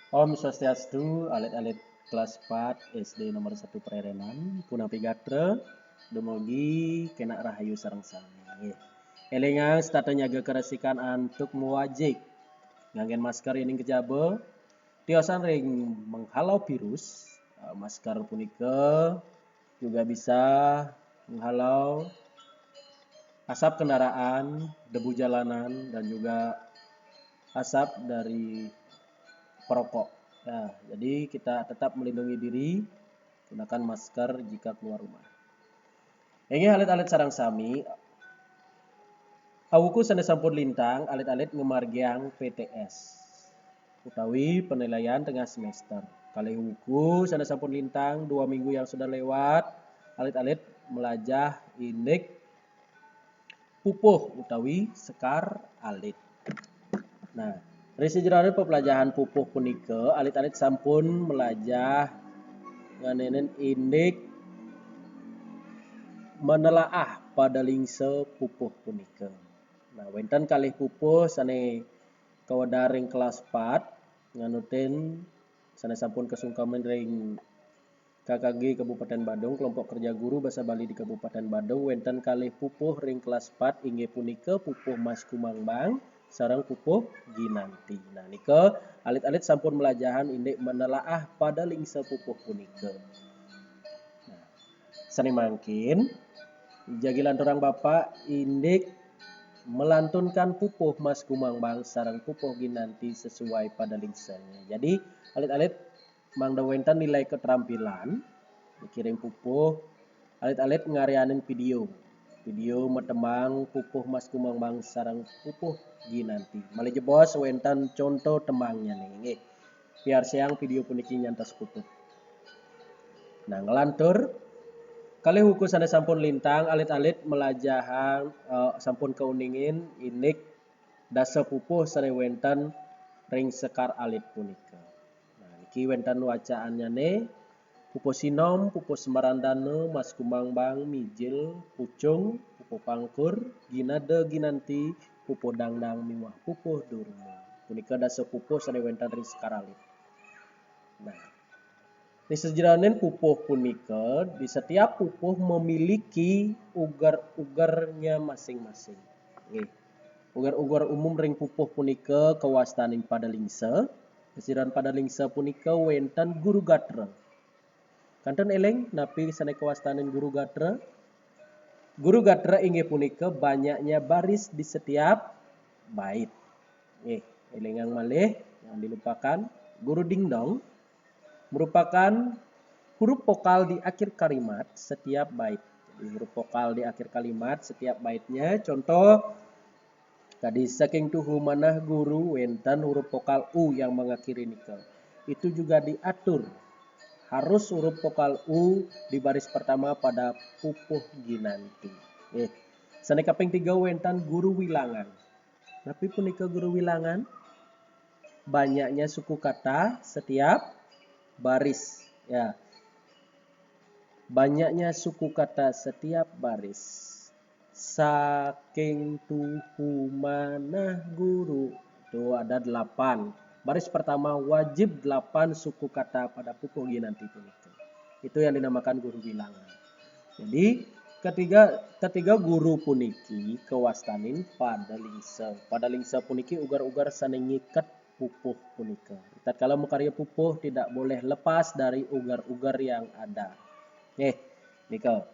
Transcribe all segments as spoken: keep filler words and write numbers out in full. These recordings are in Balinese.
Om Swastiastu, alit-alit kelas empat S D nomor satu Pererenan, punapi gatra, dumugi kena rahayu sareng sami. Nggih. Elingang setata nyaga keresikan antuk muajik. Nganggen masker ining kejaba, tiosan ring menghalau virus. Eh, masker punika juga bisa menghalau asap kendaraan, debu jalanan, dan juga asap dari perokok. Nah, jadi kita tetap melindungi diri, gunakan masker jika keluar rumah. Inggih alit-alit sareng sami, awuku sane sampun lintang, alit-alit ngamargiang P T S utawi penilaian tengah semester. Kalih wuku sane sampun lintang dua minggu yang sudah lewat, alit-alit melajah indik pupuh utawi sekar alit. Nah, ring sajeroning pepelajahan pupuh punika, alit-alit sampun melajah nganenen indik menelaah padalingsa pupuh punika. Nah, wenten kalih pupuh sane kawedar ring kelas empat, nganutin sane sampun kasungkemin ring K K G Kabupaten Badung, Kelompok Kerja Guru Basa Bali di Kabupaten Badung, wenten kalih pupuh ring kelas empat, inggih punika pupuh Mas Kumambang sareng pupuh Ginanti. Nah, nika alit-alit sampun melajahan indik menelaah padalingsa pupuh punika. Nah, sane mangkin, jagi lanturang Bapak indik melantunkan pupuh Mas Kumambang sareng pupuh Ginanti sesuai padalingsanya. Jadi, alit-alit mangda wenten nilai keterampilan, niki ring pupuh, alit-alit ngaryanin video. Video matembang pupuh Mas Kumambang sareng pupuh Ginanti. Malih jebos wenten conto tembangnyane nggih. Piarsayang video puniki nyantos puput. Nah, nglantur kalih wuku sane sampun lintang, alit-alit melajahang, eh, sampun kauningin indik dasa pupuh sane wenten ring sekar alit punika. Nah, niki wenten wacaannyane, pupuh sinom, pupuh sembarandana, Mas Kumambang, mijil, pucung, pupuh pangkur, ginada, ginanti, pupuh dangdang miwah pupuh durma. Punika dasa pupuh sane wenten ring sekar alit. Nah, di sajeroning pupuh punika, di setiap pupuh memiliki uger-ugernya masing-masing. Nggih. Uger-uger umum ring pupuh punika kawastanin padalingsa. Sajeroning padalingsa punika wenten guru gatra. Kantun eling napi sane kawastanin guru gatra? Guru gatra inggih punika banyaknya baris di setiap bait. Nggih, elingang malih, jangan dilupakan. Guru dingdong merupakan huruf vokal di akhir kalimat setiap bait. Jadi, huruf vokal di akhir kalimat setiap baitnya. Contoh, tadi saking tuhu manah guru wenten huruf vokal U yang mengakhiri nika. Itu juga diatur. Harus huruf vokal U di baris pertama pada pupuh ginanti. Eh, sane kaping tiga wenten guru wilangan. Napi punika guru wilangan? Banyaknya suku kata setiap baris. Ya. Banyaknya suku kata setiap baris. Saking tuhu manah guru. Itu ada delapan. Baris pertama wajib delapan suku kata pada pupuh ginanti punika. Itu yang dinamakan guru bilangan. Jadi, ketiga, ketiga guru puniki kawastanin padalingsa. Padalingsa puniki uger-uger sane ngiket pupuh punika. Tatkala makarya pupuh tidak boleh lepas dari uger-uger yang ada. Nggih, nika.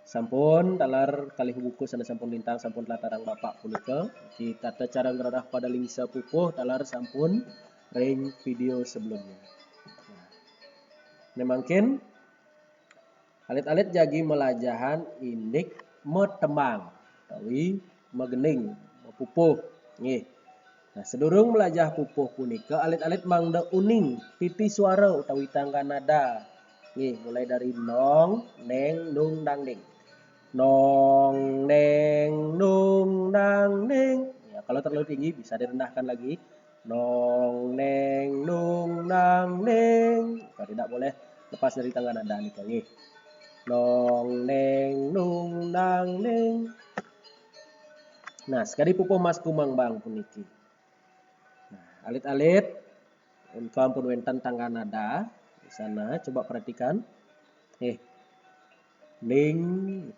Sampun taler kalih wuku sane sampun lintang, sampun tlatarang Bapak punika. Kita tata cara ngrereh padalingsa pupuh taler sampun ring video sebelumnya. Nah, ne mangkin alit-alit jagi melajahan indik matembang utawi magending, mapupuh. Nggih. Nah, sadurung melajah pupuh punika, alit-alit mangda uning titi suara utawi tangga nada. Nggih, mulai dari nong, neng, nung, nang, ning. Nong, neng, nung, nang, ning. Ya, kalau terlalu tinggi bisa direndahkan lagi. Nong, neng, nung, nang, ning. Nah, tidak boleh lepas dari tangga nada nika, nggih. Nong, neng, nung, nang, ning. Nah, sekadi pupuh Mas Kumambang puniki. Nah, alit-alit Engko ampun wénten tangga nada di sana, coba perhatikan. Eh, ning,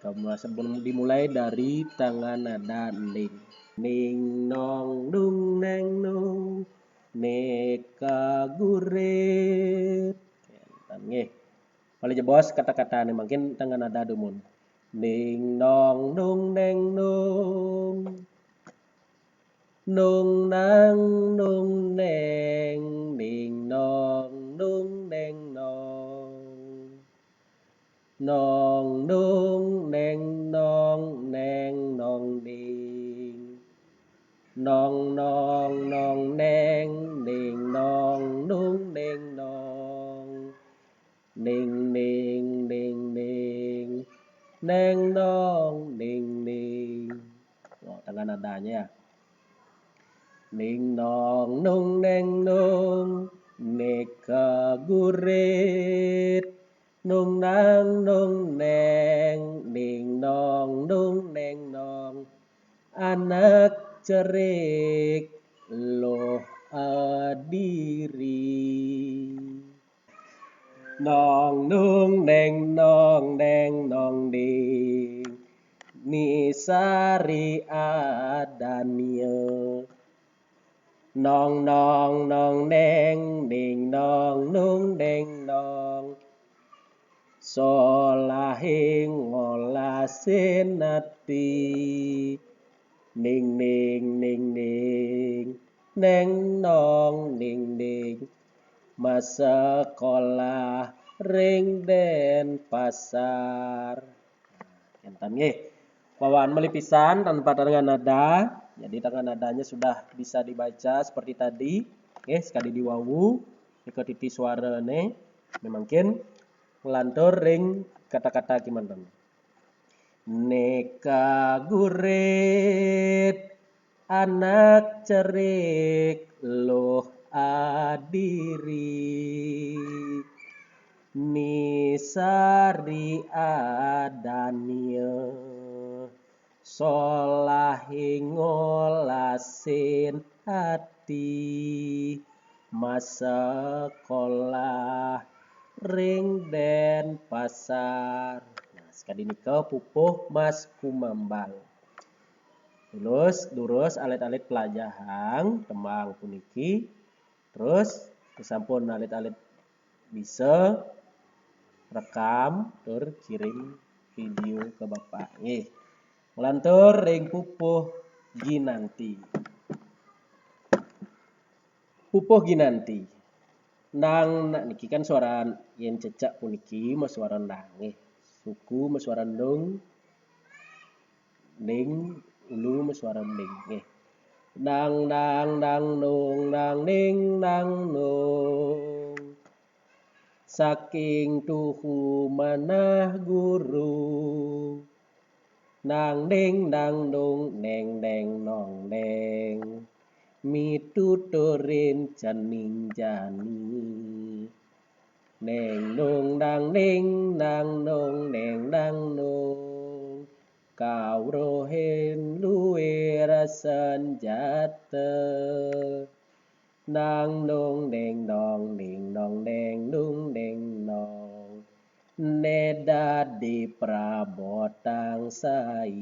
kamu sebelum dimulai dari tangga nada ning. Ning nong nung neng nung, neka gurit. Wénten nggih. Malih jebos kata-katane mangkin tangga nada dumun. Ning nong nung neng nung. Nung nang nung neng, ning nong nung neng nong. Nong nung neng nong, neng nong ning. Nong nong nong neng, ning nong nung neng nong. Ning ning ning ning, neng nong ning ning. Oh, tengah nadanya ya. Ning nong nung neng nung, neka gurit. Nung nang nung neng, ning nong nung neng nong. Anak cerik loh adiri. Nong nung neng nong neng nong ding, ni sari adanie. Nong nong nong neng ning nong nung neng nong. Solahing ngolasin ati. Ning ning ning ning, neng nong ning ning. Masekolah ring Denpasar. Nah, kenten nggih. Bawaan malih pisan tanpa tengah nada. Jadi tengah nadanya sudah bisa dibaca seperti tadi. Nggih, sekali diwawu, nika titi suarane. Memangkin nglantur ring kata-kata kimanten. Neka gurit, anak cerik luh adiri. Ni sari adanie, solahing ngolasin ati. Masekolah ring Denpasar. Nah, sakadi nika pupuh Mas Kumambang. Terus durus alit-alit pelajahang tembang puniki. Terus sampun alit-alit bisa rekam tur kirim video ke Bapak. Nggih. Nglantur ring pupuh Ginanti. Pupuh Ginanti. Nang, nah, niki kan suara yen cecak puniki masuara nang nggih. Suku masuara ndung, ning, ulu masuara ning nggih. Nang nang nang nung nang ning nang nung. Saking tuhu manah guru. Nang ding nang dung neng neng nong neng. Mituturin cening jani. Neng nung nang ning nang nung neng nang nung. Kawruhin luir senjata. Nang nung ding dong ding dong deng dung ding dong. Ne dadi prabotang sai.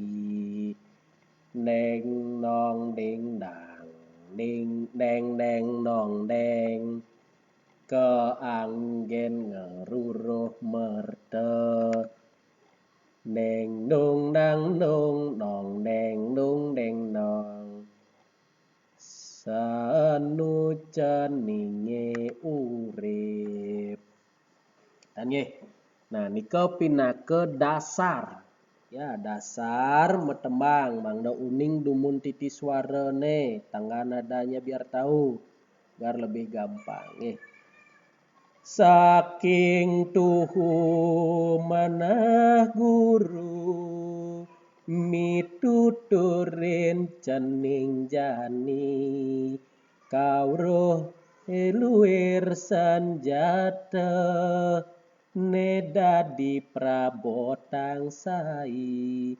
Neng nong ding dang ding deng deng nong deng. Keanggen ngeruruh merta. Neng nung nang nung nong neng nung deng nong. Sanu ceninge urip. Tan nggih. Nah, nika pinaka dasar. Ya, dasar matembang mangda uning dumun titi suarane, tangga nadanya biar tahu, biar lebih gampang nggih. Saking tuhu manah guru mituturin cening jani. Kawruh luir sanjata ne dadi prabotang sai.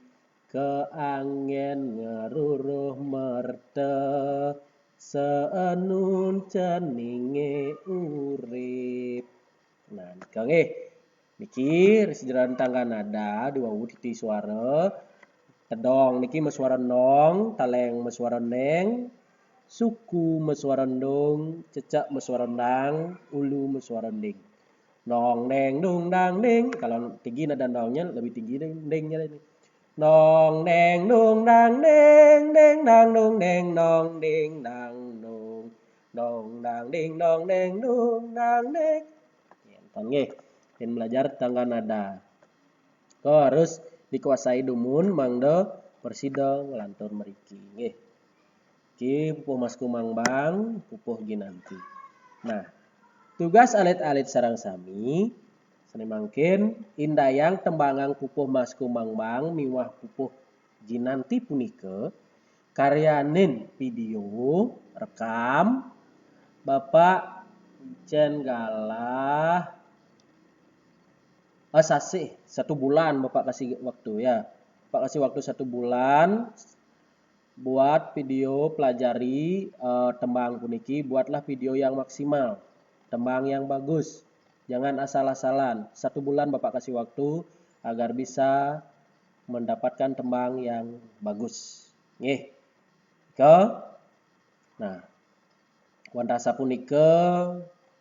Keanggen ngeruruh merta Saenun ceninge urip. Nah, nika nggih. Niki ring sajeroning tangga nada dua titi suara. Tedong niki masuara nong, taleng masuara neng, suku masuara ndong, cecek masuara ndang, ulu masuara nding. Nong neng dung dang ding. Kalau tinggi nada nongnya lebih tinggi ding dingnya ini. Nong neng dung dang ding, ding dang dung ding, nong ding dang dung, nong dang ding, nong neng dung dang ding. Nggih, enten nggih. Yen belajar tangga nada. Ko harus dikuasai dumun mangda prasida nglantur mriki. Nggih. Ki pupuh Mas Kumambang, pupuh Ginanti. Nah, tugas alit-alit sareng sami, sane mangkin indayang tembangang pupuh Mas Kumambang miwah pupuh Ginanti punika karyanin video rekam Bapak Icen Galah, eh, sasih, satu bulan Bapak kasih waktu ya. Bapak kasih waktu satu bulan buat video pelajari eh, tembang puniki, buatlah video yang maksimal, tembang yang bagus. Jangan asal-asalan. Satu bulan Bapak kasih waktu agar bisa mendapatkan tembang yang bagus. Nggih. Ke? Nah, wantah sapunika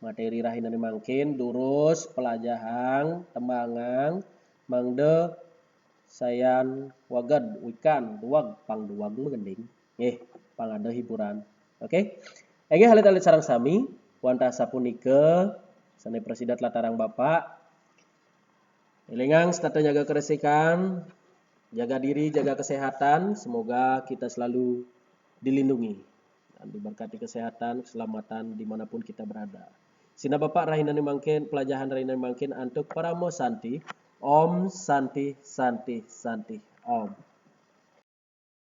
materi rahinane mangkin durus pelajahang tembangang mangda sayan waged wikan duweg pang duweg magending. Nggih, pang ada hiburan. Oke. Inggih alit-alit sareng sami, wantah sapunika sane prasida tlatarang Bapak. Elingang setata nyaga keresikan, jaga diri, jaga kesehatan. Semoga kita selalu dilindungi dan diberkati kesehatan, keselamatan dimanapun kita berada. Sinah Bapak rahinane mangkin, pelajahan rahinane mangkin antuk parama santi. Om Santi, Santi, Santi, Om.